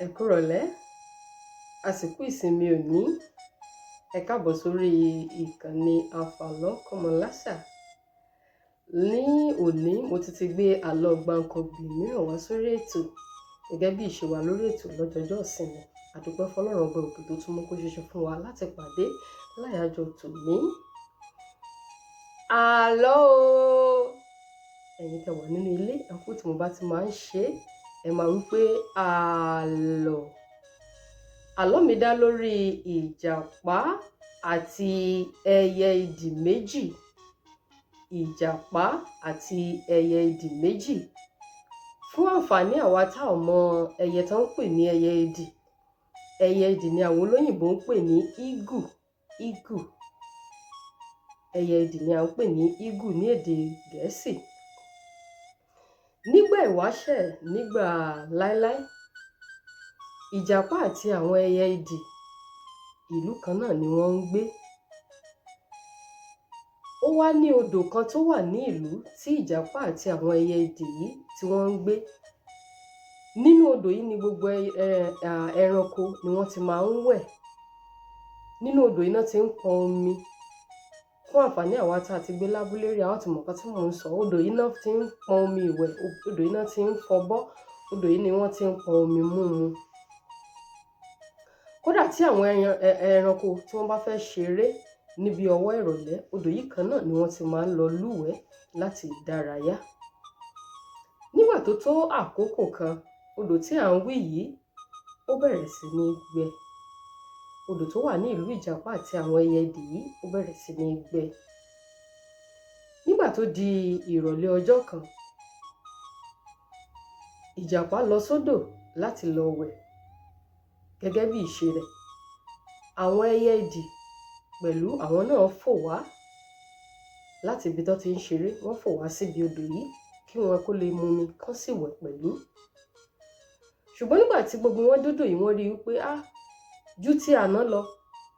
Ẹ kúrọ̀lẹ́, àsìkò ìsinmi òní. Ẹ káàbọ̀ sórí ìkànnì Afàlọ́kọ́mọláṣà. Ní òní, mo ti ti gbé àlọ́ gbáǹkọ́gbì mìíràn wá sórí ètò gẹ́gẹ́ bí ìṣe wa lórí ètò lọ́jọjọ́ ìsinmi. A dúpẹ́ fọ́lọ́run ọba òkè tó tún mú kó ṣeéṣe fún wa láti pàdé láyàjọ tòní. Àlọ́ o! Ẹ̀yin tẹ́ wà nínú ilé, ẹ kú tí mo bá ti máa ń ṣe, ẹ máa wí pé àlọ́. Àlọ́ mi dá lórí ìjàpá àti ẹyẹ idì méjì. Ìjàpá àti ẹyẹ idì méjì. Fún àǹfààní àwa tá ò mọ ẹyẹ tó ń pè ní ẹyẹ idì. Ẹyẹ idì ni àwọn olóyìnbo ń pè ní eagle, eagle. Ẹyẹ idì ni à ń pè ní eagle ní èdè Gẹ̀ẹ́sì. Nígbà ìwáṣẹ̀, nígbà láíláí, ìjàpá àti àwọn ẹyẹ idì, ìlú kan náà ni wọ́n ń gbé. Ó wá ní odò kan tó wà ní ìlú tí ìjàpá àti àwọn ẹyẹ idì yìí tí wọ́n ń gbé. Nínú odò yìí ni gbogbo ẹranko ni wọ́n ti máa ń wẹ̀. Nínú odò yìí náà ti ń pọn omi. Fún àǹfààní àwa tí a ti gbé lábúlé rí, a ó ti mọ̀ nǹkan tí mò ń sọ. Odò yìí náà ti ń pọn omi ìwẹ̀, odò yìí náà ti ń fọbọ́, odò yìí ni wọ́n ti ń pọn omi múmu. Kódà tí àwọn ẹranko tí wọ́n bá fẹ́ ṣeré níbi ọwọ́ ìrọ̀lẹ́, odò yìí kan náà ni wọ́n ti máa ń lọ lúwẹ̀ẹ́ láti dárayá. Nígbà tó tó àkókò kan, odò tí à ń wí yìí, ó bẹ̀rẹ̀ sí ní gbẹ. Odò tó wà ní ìlú ìjàpá àti àwọn ẹyẹ idì yìí, ó bẹ̀rẹ̀ sí ní gbẹ. Nígbà tó di ìrọ̀lẹ́ ọjọ́ kan, ìjàpá lọ sódò láti lọ wẹ̀ gẹ́gẹ́ bí ìṣe rẹ̀. Àwọn ẹyẹ idì pẹ̀lú àwọn náà fò wá láti ibi tó ti ń ṣeré, wọ́n fò wá síbi odò yìí kí wọn kó lè mumi kán sì wẹ̀ pẹ̀lú. Ṣùgbọ́n nígbà tí gbogbo wọn dódò yìí, wọ́n rí i wípé á ju ti àná lọ,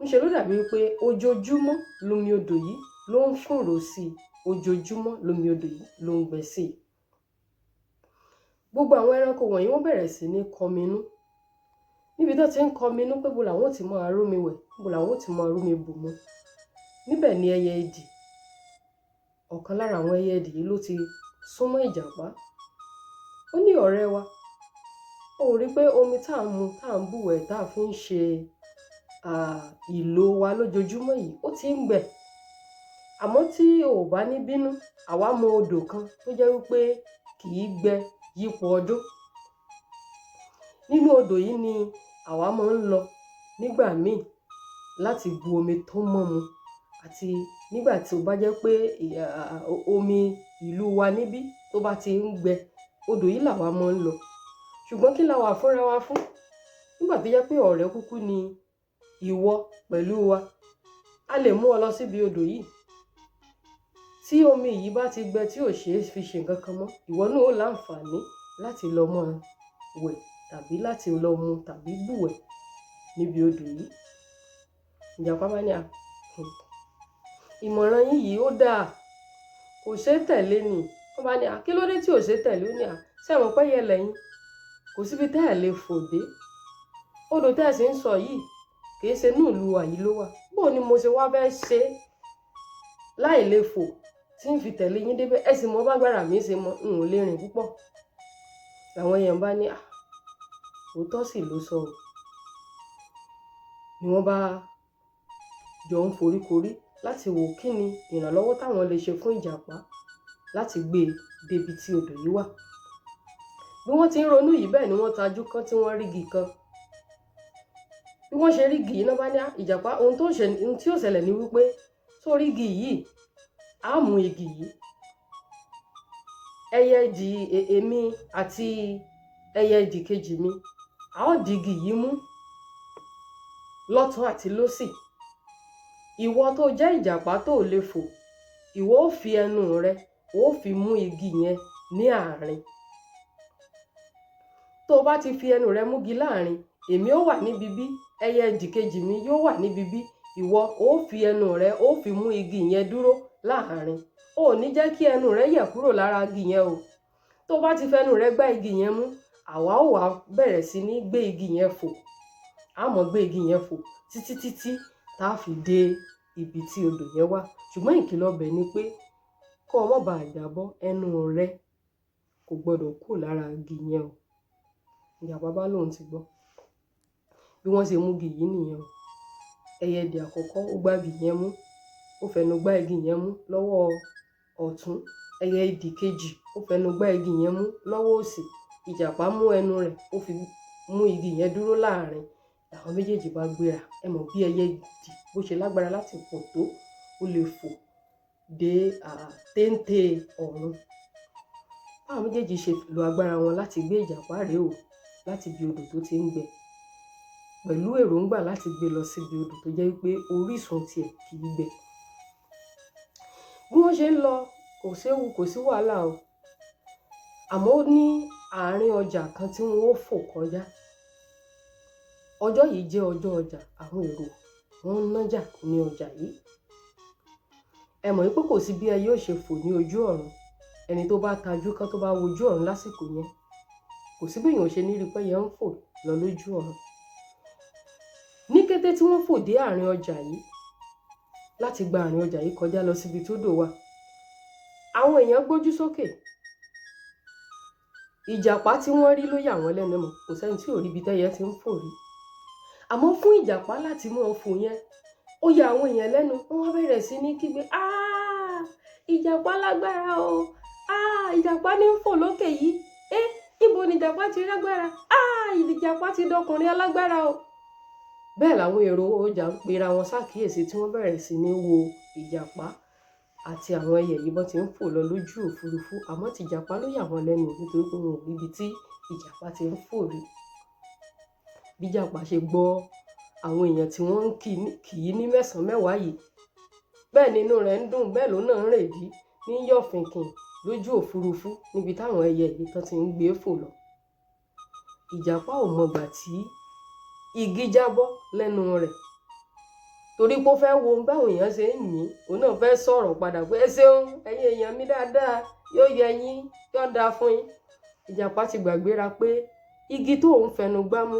ńṣe ló dàbí wípé ojoojúmọ́ lomi odò yìí ló ń fòrò sí i, ojoojúmọ́ lomi odò yìí ló ń gbẹ sí i. Gbogbo àwọn ẹranko wọ̀nyí wọ́n bẹ̀rẹ̀ sí ní kọminú. Níbi tó ti ń kọminú pé bo làwọn ó ti máa rómi wẹ̀, bo làwọn ó ti máa rómi bù mu. Níbẹ̀ ni ẹyẹ idì, ọ̀kan lára àwọn ẹyẹ idì yìí ló ti súnmọ́ ìjàpá. Ó ní, ọ̀rẹ́ wa, ó rí pé omi tá ń mu, tá ń bù wẹ̀, tá fi ń ṣe ìlò wa lójoojúmọ́ yìí, ó ti ń gbẹ. Àmọ́ tí o ò bá ní bínú, àwa mọ odò kan tó jẹ́ wípé kì í gbẹ yípo ọdún. Nínú odò yìí ni àwa máa ń lọ nígbà míì láti bu omi tó mọ́ mu, àti nígbà tí ó bá jẹ́ pé omi ìlú wa níbí tó bá ti ń gbẹ, odò yìí làwa máa ń lọ. Ṣùgbọ́n kí la wà fúnra wa fún? Nígbà tó jẹ́ pé ọ̀rẹ́ kúkú ni ìwọ pẹ̀lú wa, a lè mú ọ lọ síbi odò yìí. Tí omi yìí bá ti gbẹ tí ò ṣe é fi ṣe nǹkan kan mọ́, ìwọ náà ó láǹfààní láti lọ mọ́ wẹ̀ tàbí láti lọ mu tàbí bù wẹ̀ níbi odò yìí. Ìjàpá bá ní, à, ìmọ̀ràn yín yìí ó dáa, kò ṣe é tẹ̀lé ni. Wọ́n bá ní, à, kí ló dé tí ò ṣe é tẹ̀lé? Ó ní, à, ṣé ẹ mọ̀ pé ẹyẹ lẹ̀yin? Kò síbi tẹ́ ẹ lè fò dé. Odò tẹ́ ẹ sì ń sọ yìí kì í ṣe inú ìlú wa yìí ló wà. Bó ni mo ṣe wá fẹ́ ṣe láì lè fò tí ń fi tẹ̀lé yín débẹ̀? Ẹ sì mọ bágbára mi ṣe mọ, n ò lè rìn púpọ̀. Làwọn èèyàn bá ní, à, òótọ́ sì ló sọ o. Ni wọ́n bá jọ ń foríkorí láti wò kí ni ìrànlọ́wọ́ táwọn lè ṣe fún ìjàpá láti gbé e débi tí odò yìí wà. Bí wọ́n ti ń ronú yìí, bẹ́ẹ̀ ni wọ́n tajú kán tí wọ́n rí igi kan. Bí wọ́n ṣe rí igi yìí náà bá ní, à, ìjàpá, ohun tó ń ṣe, ohun tí ó ṣẹlẹ̀ ni wípé sórí igi yìí, a mú igi yìí. Ẹyẹ idì èmi àti ẹyẹ idì kejì mi, a ó di igi yìí mú lọ́tùn àti lósì. Ìwọ tó jẹ́ ìjàpá tó lè fò, ìwọ ó fi ẹnu rẹ, ó fi mú igi yẹn ní àárín. Tó o bá ti fi ẹnu rẹ mú igi láàrin, èmi ó wà níbi bí, ẹyẹ idì kejì mi yóò wà níbi bí, ìwọ ó fi ẹnu rẹ, ó fi mú igi yẹn dúró láàrin. O ò ní jẹ́ kí ẹnu rẹ yẹ̀ kúrò lára igi yẹn o. Tó o bá ti fẹnu rẹ gbá igi yẹn mú, Àwa ó wá bẹ̀rẹ̀ sí ní gbé igi yẹn fò, a mọ̀ gbé igi yẹn fò títí títí tá a fi dé ibi tí odò yẹn wà. Ṣùgbọ́n ìkìlọ̀ bẹ̀ ni pé kó o má baà jábọ́, ẹnu rẹ kò gbọdọ̀ kúrò lára igi yẹn o. Ìjàpá bá lóun ti gbọ́. Bí wọ́n ṣe mú igi yìí nìyẹn o. Ẹyẹ idì àkọ́kọ́ ó gbá igi yẹn mú, ó fẹnu gbá igi yẹn mú lọ́wọ́ ọ̀tún. Ẹyẹ idì kejì ó fẹnu gbá igi yẹn mú lọ́wọ́ òsì. Ìjàpá mú ẹnu rẹ̀, ó fi mú igi yẹn dúró láàrin. Àwọn méjèèjì bá gbéra. Ẹ mọ̀ bí ẹyẹ idì bó ṣe lágbára láti fò tó, ó lè fò dé téńté ọ̀run. Báwọn méjèèjì ṣe lo agbára wọn láti gbé ìjàpá rèé o, láti ibi odò tó ti ń gbẹ, pẹ̀lú èròǹgbà láti gbé lọ síbi odò tó jẹ́ wípé orísun tiẹ̀ kì í gbẹ. Bí wọ́n ṣe ń lọ, kò séwu, kò sí wàhálà o. Àmọ́ ó ní àárín ọjà kan tí wọ́n ó fò kọjá. Ọjọ́ yìí jẹ́ ọjọ́ ọjà, àwọn èrò wọ́n ń nájà ní ọjà yìí. Ẹ mọ̀ wípé kò sí bí ẹyẹ ó ṣe fò ní ojú ọ̀run. Ẹni tó bá tajú kán tó bá wojú ọ̀run lásìkò yẹn, kò sí bí èèyàn ò ṣe ní rí pé ẹyẹ ń fò lọ lójú ọ̀run. Ní kété tí wọ́n fò dé àárín ọjà yìí, láti gba àárín ọjà yìí kọjá lọ síbi tó dò wà, àwọn èèyàn gbójú sókè. Ìjàpá tí wọ́n rí ló yà wọ́n lẹ́nu mọ́. Kò sẹ́ni tí ò rí ibi tẹ́yẹ ti ń fò rí. Àmọ́ fún ìjàpá láti mọ́ fò yẹn, ó ya àwọn èèyàn lẹ́nu. Wọ́n wá bẹ̀rẹ̀ sí ní kígbe, "Áà! Ìjàpá lágbára o! Áà! Ìjàpá ní ń fò lókè yìí! É! Níbo ni ìjàpá ti rágbára? Áà! Ìjàpá ti dọkùnrin alágbára o!" Bẹ́ẹ̀ làwọn èrò ọjà ń pera wọn sákìyèsí tí wọ́n bẹ̀rẹ̀ sí ní wo ìjàpá àti àwọn ẹyẹ yìí bọ́n ti ń fò lọ lójú òfurufú. Àmọ́ ti ìjàpá ló yà wọ́n lẹ́nu nítorí pé wọn ò rí ibi tí ìjàpá ti ń fò rí. Bí ìjàpá ṣe gbọ́ àwọn èèyàn tí wọ́n ń kì í ní mẹ́sàn-án mẹ́wàá yìí, bẹ́ẹ̀ ni inú rẹ̀ ń dùn, bẹ́ẹ̀ ló náà ń rèdí ní yọ̀fìnkìn lójú òfurufú níbi táwọn ẹyẹ yìí tán ti ń gbé fò lọ. Ìjàpá ò mọ̀gbà tí igi jábọ́ lẹ́nu rẹ̀, torí pé ó fẹ́ wo báwọn èèyàn ṣe ń yìn, òun náà fẹ́ sọ̀rọ̀ padà pé ẹ ṣeun, ẹ̀yin èèyàn mi dáadáa, yóò yẹ yín, yóò dáa fún yín. Ìjàpá ti gbàgbéra pé igi tó ń fẹnu gbá mú,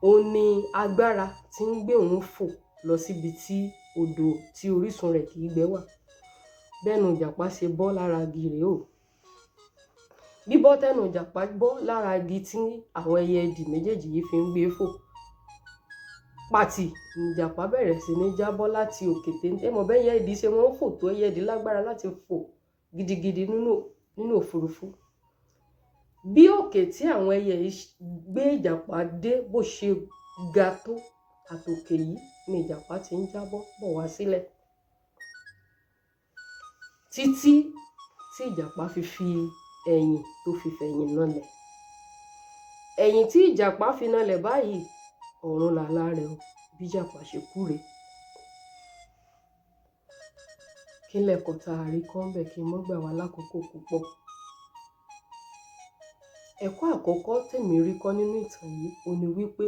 òun ni agbára tí ń gbé òun fò lọ síbi tí odò tí orísun rẹ̀ kì í gbẹ wà. Bẹ́ẹ̀ nu ìjàpá ṣe bọ́ lára igi rèé o. Bíbọ́ tẹ́nu ìjàpá bọ́ lára igi tí àwọn ẹyẹ idì méjèèjì yìí fi ń gbé fò, pàtì ìjàpá bẹ̀rẹ̀ sí ní jábọ́ láti òkè téńté. Ẹ mọ̀ bẹ́ẹ̀ ẹyẹ idì ṣe wọ́n ń fò tó, ẹyẹ idì lágbára láti fò gidigidi nínú òfurufú. Bí òkè tí àwọn ẹyẹ yìí gbé ìjàpá dé bó ṣe ga tó, àtòkè yìí ni ìjàpá ti ń jábọ́ bọ̀ wá sílẹ̀. Títí tí ìjàpá fi fi ẹ̀yìn tó fi fẹ̀yìn nalẹ̀. Ẹ̀yìn tí ìjàpá fi nalẹ̀ báyìí, ọ̀run làlá rẹ̀ o, bí ìjàpá ṣe kú rèé. Kí lẹ̀kọ́ tá a rí kọ́ ńbẹ̀ kí n mọ́ gbà wá lákòókò púpọ̀. Ẹ̀kọ́ àkọ́kọ́ tèmi rí kọ́ nínú ìtàn yìí, òun ni wípé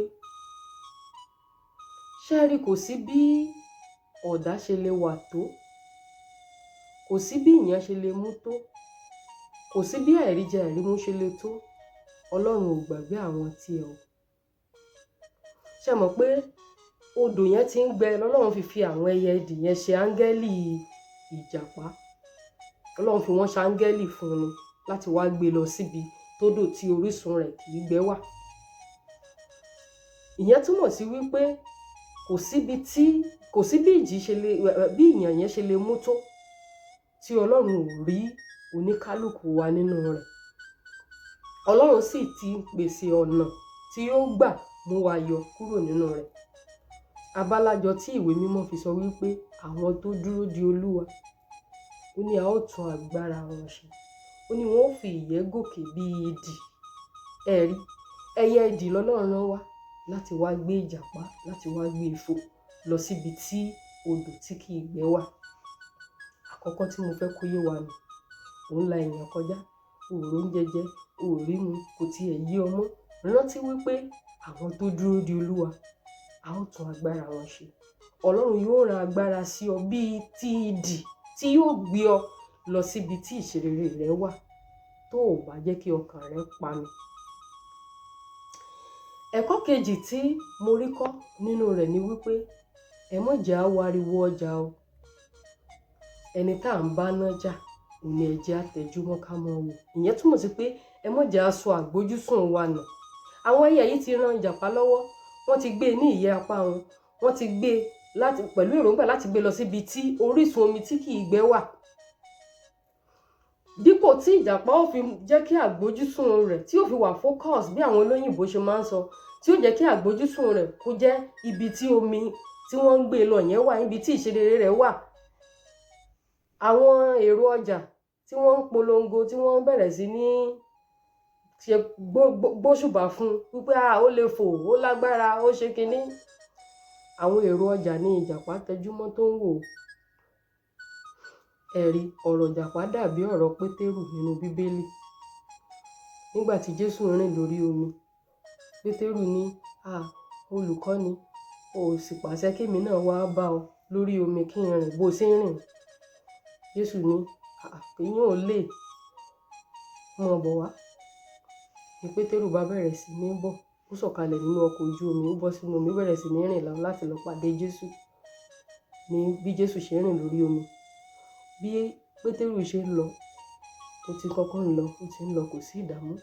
ṣé ẹ rí, kò sí bí ọ̀dá ṣe lè wà tó, kò sí bí ìyàn ṣe lè mú tó, kò sí bí àìríjẹ àìrímú ṣe lè tó, Ọlọ́run ò gbàgbé àwọn tiẹ̀ o. Ṣé ẹ mọ̀ pé odò yẹn ti ń gbẹ lọ́lọ́run fi fi àwọn ẹyẹ idì yẹn ṣe áńgẹ́lì ìjàpá. Ọlọ́run fi wọ́n ṣe áńgẹ́lì fún ni láti wá gbé lọ síbi tódò tí orísun rẹ̀ kì í gbẹ wà. Ìyẹn túmọ̀ sí wípé kò síbi tí, kò sí bí ìjì ṣe lè, bí ìyàn yẹn ṣe lè mú tó tí Ọlọ́run ò rí oníkálùkù wa nínú rẹ̀. Ọlọ́run sì ti pèsè ọ̀nà tí yóò gbà mú wa yọ kúrò nínú rẹ̀. Abálájọ tí ìwé mímọ́ fi sọ wípé àwọn tó dúró de Olúwa, ó ní a ó tún agbára wọn ṣe. Ó ní wọn ó fi ìyẹ́ gòkè bí idì. Ẹ rí, ẹyẹ idì lọ́lọ́run rán wá láti wá gbé ìjàpá, láti wá gbé e fò lọ síbi tí odò tí kì í gbẹ wà. Àkọ́kọ́ tí mo fẹ́ kó yé wa nù, òun la èèyàn kọjá, ò rí oúnjẹ jẹ, ò rí mu, kò tiẹ̀ yé ọ mọ́. Rántí wípé àwọn tó dúró de Olúwa, a ó tún agbára wọn ṣe. Ọlọ́run yóò rán agbára sí ọ bí ti idì tí yóò gbé ọ lọ síbi tí ìṣerere rẹ wà. tó o bá jẹ́ kí ọkàn rẹ pami. Ẹ̀kọ́ kejì tí mo rí kọ́ nínú rẹ̀ ni wípé ẹ má jẹ́ á wo ariwo ọjà o. Ẹni tá à ń bá nájà òun ni ẹ jẹ́ á tẹjúmọ́ ká máa wò. Ìyẹn túmọ̀ sí pé ẹ má jẹ́ á sọ àgbójúsùn wa nù. Àwọn ẹyẹ yìí ti ran ìjàpá lọ́wọ́, wọ́n ti gbé e ní ìyẹ́ apá wọn, wọ́n ti gbé e láti pẹ̀lú èròǹgbà láti gbé e lọ síbi tí orísun omi tí kì í gbẹ wà. Dípò tí ìjàpá ó fi jẹ́ kí àgbójúsùn rẹ̀ tí ó fi wà focus, bí àwọn olóyìnbó ṣe máa ń sọ, tí ó jẹ́ kí àgbójúsùn rẹ̀ kó jẹ́ ibi tí omi tí wọ́n ń gbé lọ yẹn wà, ibi tí ìṣerere rẹ̀ wà. Àwọn èrò ọjà tí wọ́n ń polongo, tí wọ́n bẹ̀rẹ̀ sí ní ṣe gbóṣùbà fún wípé a ó lè fò, ó lágbára, ó ṣe kinní. Àwọn èrò ọjà ní ìjàpá tẹjúmọ́ tó ń wò. Ẹ̀rí ọ̀rọ̀ ìjàpá dàbí ọ̀rọ̀ Pétérù nínú Bíbélì. Nígbà tí Jésù ń rìn lórí omi, Pétérù ní, "À, olùkọ́ni, o sì pàṣẹ kí èmi náà wá bá ọ lórí omi kí n rìn bó ṣe ń rìn." Jésù ní, "À, ìyẹn ò lè, mọ̀ bọ̀ wá." Ni Pétérù bá bẹ̀rẹ̀ sí ní bọ̀, ó sọ̀kalẹ̀ nínú ọkọ̀ ojú omi, ó bọ́ sínú omi, ó bẹ̀rẹ̀ sí ní rìn lọ láti lọ pàdé Jésù. Ní bí Jésù ṣe ń rìn lórí omi, bí Pétérù ṣe ń lọ, ó ti kọ́kọ́ ń lọ, ó ti ń lọ, kò sí ìdààmú.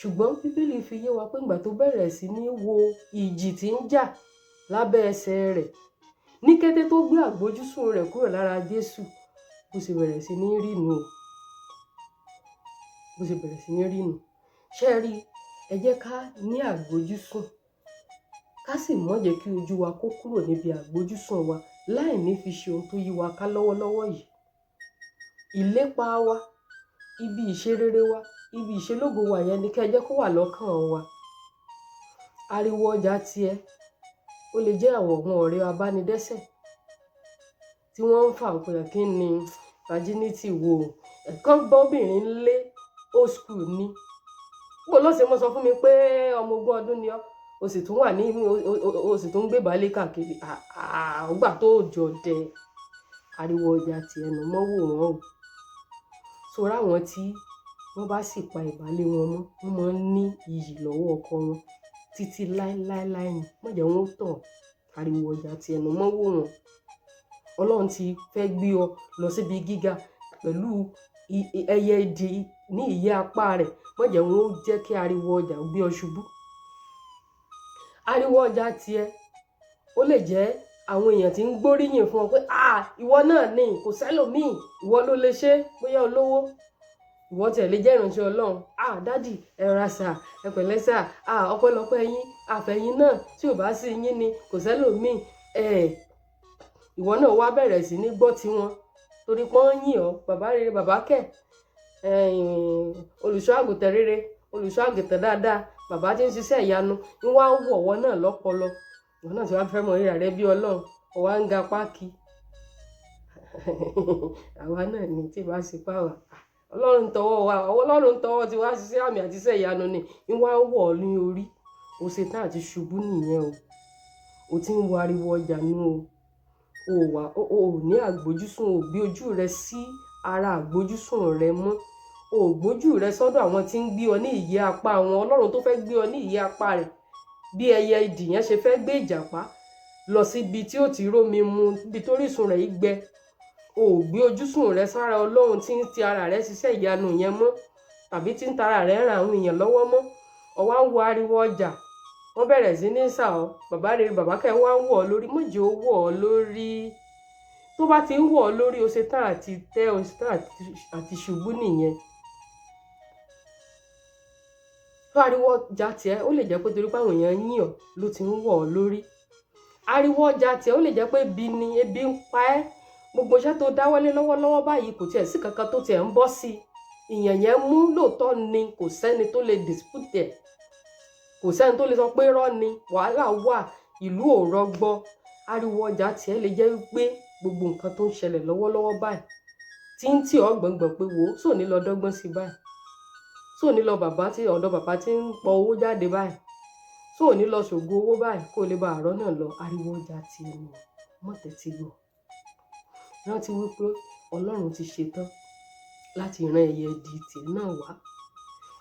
Ṣùgbọ́n Bíbélì fi yé wa pé ìgbà tó bẹ̀rẹ̀ sí ní wo ìjì tí ń jà lábẹ́ ẹsẹ̀ rẹ̀, ní kété tó gbé àgbójúsùn rẹ̀ kúrò lára Jésù, bó ṣe bẹ̀rẹ̀ sí ní rì nù o. Bó ṣe bẹ̀rẹ̀ sí ní rì nù. Ṣé ẹ rí? Ẹ jẹ́ ká ní àgbójúsùn, ká sì má jẹ́ kí ojú wa kó kúrò níbi àgbójúsùn wa láì ní fi ṣe ohun tó yí wa ká lọ́wọ́lọ́wọ́ yìí. Ìlépa wa, ibi ìṣerere wa, ibi ìṣelógo wa yẹn ni kí ẹ jẹ́ kó wà lọ́kàn wa. Ariwo ọjà tiẹ̀, ó lè jẹ́ àwọn ọ̀rẹ́ abánidẹ́sẹ̀ tí wọ́n ń fà pé kí ni virginity wo, ẹ̀kan bọ́bìnrin lé old school ni. Bó ló ṣe mọ́ sọ fún mi pé ọmọ ogún ọdún ni ọ́, o sì tún wà ní, o sì tún ń gbé ìbálé káàkiri. Àà, ọgbà tó jọ dẹ. Ariwo ọjà tiẹ̀ nù mọ́ wò wọ́n o. So ráwọn tí wọ́n bá sì pa ìbálé wọn mọ́, wọ́n máa ń ní iyì lọ́wọ́ ọkọ wọn títí láéláéláé ni. Má jẹ́ wọ́n tàn. Ariwo ọjà tiẹ̀ nù mọ́ wò wọ́n. Ọlọ́run ti fẹ́ gbé ọ lọ síbi gíga pẹ̀lú ẹyẹ idì ní ìyẹ́ apá rẹ̀. Má jẹ́ wọ́n ó jẹ́ kí ariwo ọjà gbé ọ ṣubú. Ariwo ọjà tiẹ̀, ó lè jẹ́ àwọn èèyàn tí ń gbóríyìn fún ọ pé, "À, ìwọ náà ni, kò sẹ́lòmíì, ìwọ ló lè ṣe, bóyá olówó. Ìwọ tiẹ̀ lè jẹ́ ìránṣẹ́ Ọlọ́run. À, daddy, ẹ ra sà, ẹ pẹ̀lẹ́ sà, à, ọpẹ́lọpẹ́ yín, àfẹ̀yìn náà tí ò bá sí yín ni, kò sẹ́lòmíì." Ẹ̀, ìwọ náà wá bẹ̀rẹ̀ sí ní gbọ́ tiwọn torí pé wọ́n yìn ọ́, bàbá rere, bàbá kẹ̀, olùṣọ́ àgùntàn rere, olùṣọ́ àgùntàn dáadáa, bàbá tí ń ṣiṣẹ́ ìyanu, ń wá wọ̀ ọwọ́ náà lọ́pọlọ. Ìwọ náà tí wàá fẹ́ mọ ríra rẹ bí Ọlọ́run, ó wá ń ga pákí. Àwa náà ni tí bá ṣe pá wa. Ọlọ́run tọwọ́ wa, Ọlọ́run tọwọ́ tí wá ṣiṣẹ́ àmì àti iṣẹ́ ìyanu ni, ń wá wọ̀ ọ́ ní orí. O ṣe tán àti ṣubú nìyẹn o. O ti ń wo ariwo ọjà nù o. O wà, o ò ní àgbójúsùn, o gbé ojú rẹ sí ara àgbójúsùn rẹ mọ́. O ò gbójú rẹ sọ́dọ̀ àwọn tí ń gbé ọ ní ìyẹ́ apá wọn. Ọlọ́run tó fẹ́ gbé ọ ní ìyẹ́ apá rẹ̀, bí ẹyẹ idì yẹn ṣe fẹ́ gbé ìjàpá lọ síbi tí ó ti rómi mu, ibi tó rísun rẹ̀ gbẹ. O ò gbé ojúsùn rẹ sára Ọlọ́run tí ń ti ara rẹ ṣiṣẹ́ ìyanu yẹn mọ́, tàbí tí ń tara rẹ ran àwọn èèyàn lọ́wọ́ mọ́. Ó wá ń wo ariwo ọjà, wọ́n bẹ̀rẹ̀ sí ní sà ọ́, bàbá rere, bàbá kẹ́ wá ń wọ̀ ọ́ lórí. Má jẹ́ ó wọ̀ ọ́ lórí. Tó bá ti ń wọ̀ ọ́ lórí, o ṣe tán àti tẹ́, o ṣe tán àti ṣubú nìyẹn. Tó ariwo ọjà tiẹ̀, ó lè jẹ́ pé torí pé àwọn èèyàn yìn ọ́ ló ti ń wọ̀ ọ́ lórí. Ariwo ọjà tiẹ̀, ó lè jẹ́ pé ebi ni, ebi ń pa ẹ́. Gbogbo iṣẹ́ tó dáwọ́lé lọ́wọ́lọ́wọ́ báyìí kò tiẹ̀ sí kankan tó tiẹ̀ ń bọ́ sí. Ìyàn yẹn mú lóòótọ́ ni, kò sẹ́ni tó lè dispute ẹ̀. Kò sẹ́ni tó lè sọ pé irọ́ ni, wàhálà wà, ìlú ò rọgbọ. Ariwo ọjà tiẹ̀ lè jẹ́ wípé gbogbo nǹkan tó ń ṣẹlẹ̀ lọ́wọ́lọ́wọ́ báyìí tí ń tì ọ́ gbọ̀ngbọ̀n pé wò ó, sò ní lọ dọ́gbọ́n sí báyìí. Sò ní lọ bàbá tí ọ̀dọ̀ bàbá tí ń pọ owó jáde báyìí. Sò ní lọ ṣògo owó báyìí kó lè bá àárọ̀ náà lọ. Ariwo ọjà tiẹ̀ nù, mọ́ tẹ́tí gbọ́. Rántí wípé Ọlọ́run ti ṣe tán láti rán ẹyẹ idì tiẹ̀ náà wá.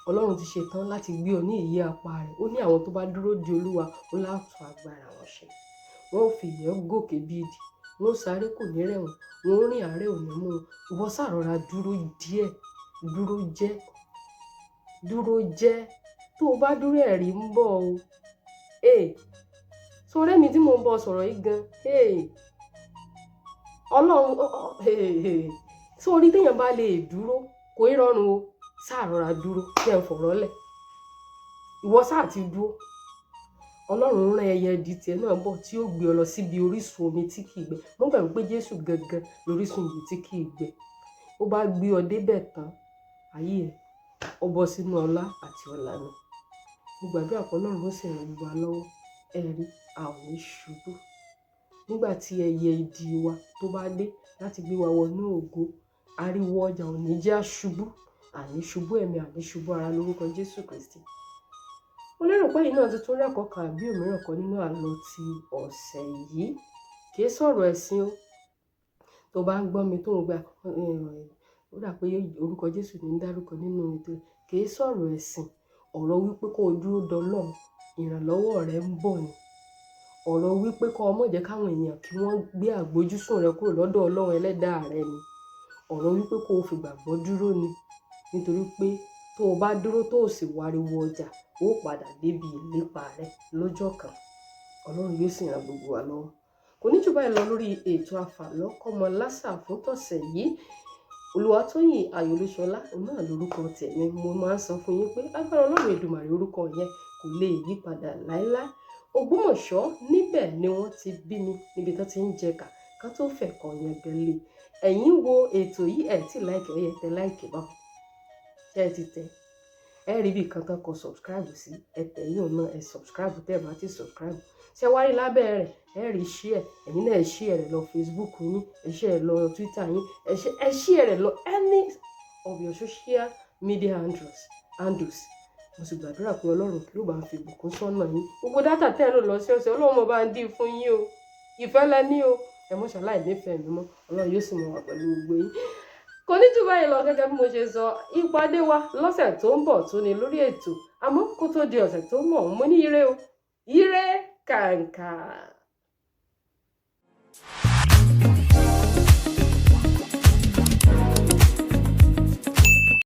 Ọlọ́run ti ṣe tán láti gbé ọ ní ìyẹ́ apá rẹ̀. Ó ní àwọn tó bá dúró de Olúwa, ó láti agbára wọn ṣe. Wọn ò fi ìyẹ́ gòkè bí idì, wọn ó sáré, kò ní rẹ̀ wọ́n, wọn ó rìn, àárẹ̀ ò ní mú wọn. Ìwọ sáà rọra dúró díẹ̀, dúró jẹ́, dúró jẹ́. Tó o bá dúró, ẹ̀rí ń bọ̀ o. Ee, sọ̀rọ̀ èmi tí mò ń bọ̀ sọ̀rọ̀ yìí gan. Ee, Ọlọ́run, sórí téèyàn bá lè dúró, kò í rọrùn o. Sáà rọra dúró kí ẹ fọ̀rọ̀ lẹ̀. Ìwọ sáà ti dúró, Ọlọ́run rán ẹyẹ idì tiẹ̀ náà bọ̀ tí ó gbé ọ lọ síbi orísun omi tí kì í gbẹ. Mo gbàgbọ́ pé Jésù gangan lórísun ìyè tí kì í gbẹ. Ó bá gbé ọ débẹ̀ tán, ayé ẹ̀ ó bọ́ sínú ọlá àti ọlà ni. Mo gbàdúrà pé Ọlọ́run ó sì ràn gbogbo wa lọ́wọ́. Ẹ rí, a ò ní ṣubú. Nígbà tí ẹyẹ idì wa tó bá dé láti gbé wa wọnú ògo, ariwo ọjà ò ní jẹ́ àṣubú, àní ṣubú ẹ̀mí, àní ṣubú ara lórúkọ Jésù Kristi. Mo lérò pé ẹ̀yin náà ti tún rí ẹ̀kọ́ kan àbí òmíràn kan nínú àlọ́ ti ọ̀sẹ̀ yìí. Kì í sọ̀rọ̀ ẹ̀sìn o. Tó bá ń gbọ́ mi tó ń gba, ó dà pé orúkọ Jésù ní ń dárúkọ nínú ètò. Kì í sọ̀rọ̀ ẹ̀sìn. Ọ̀rọ̀ wípé kó o dúró dọlọ́run, ìrànlọ́wọ́ rẹ ń bọ̀ ni. Ọ̀rọ̀ wípé kó o má jẹ́ káwọn èèyàn kí wọ́n gbé àgbójúsùn rẹ kúrò lọ́dọ̀ Ọlọ́run ẹlẹ́dàá rẹ ni. Ọ̀rọ̀ wípé kó o fìgbàgbọ́ dúró ni. Nítorí pé tó o bá dúró tó o sì wariwo ọjà, ó padà débi ìlépa rẹ lọ́jọ́ kan. Ọlọ́run yóò sì ràn gbogbo wa lọ́wọ́. Kò ní jù báyìí lọ lórí ètò Àfàlọ́kọ́mọ Lásà fún tọ̀sẹ̀ yìí. Olúwatóyìn Ayọ̀ Olúṣọlá náà lórúkọ tèmi. Mo máa ń sọ fún yín pé agbára Ọlọ́run Èdùmàrè, orúkọ yẹn kò lè yí padà láéláé. Ògbómọ̀ṣọ́ níbẹ̀ ni wọ́n ti bí mi, níbi tó ti ń jẹkà ká tó fẹ̀kọ̀ yẹn gẹ̀lé. Ẹ̀yin wo ètò yìí, ẹ̀ tí like, ó yẹ tẹ like báwọn. Ṣé ẹ ti tẹ? Ẹ rí bí kan tán kọ subscribe sí, ẹ tẹ̀ yín náà, ẹ subscribe tẹ́ ẹ bá ti subscribe. Ṣé wá rí lábẹ́ rẹ̀, ẹ rí share. Ẹ̀yin náà ẹ share rẹ̀ lọ Facebook yín, ẹ share rẹ̀ lọ Twitter yín, ẹ share rẹ̀ lọ any of your social media handles. Mo sì gbàdúrà pé Ọlọ́run yóò bá ń fi ìbùkún sọ́nà yín. Gbogbo data tẹ́ ẹ lò lọ́sọ̀ọ̀sẹ̀, Ọlọ́run mo bá ń dín fún yín o. Ìfẹ́ lẹ ní o. Ẹ mọ̀ ṣàláì nífẹ̀ẹ́ mi mọ́. Ọlọ́run yóò sì mọ̀ wà pẹ̀lú gbogbo yín. Kò ní jù báyìí lọ. Gẹ́gẹ́ bí mo ṣe sọ, ìpàdé wa lọ́sẹ̀ tó ń bọ̀ tó ní lórí ètò. Àmọ́ kó tó di ọ̀sẹ̀ tó ń bọ̀, mo ní ire o, ire kàǹkà.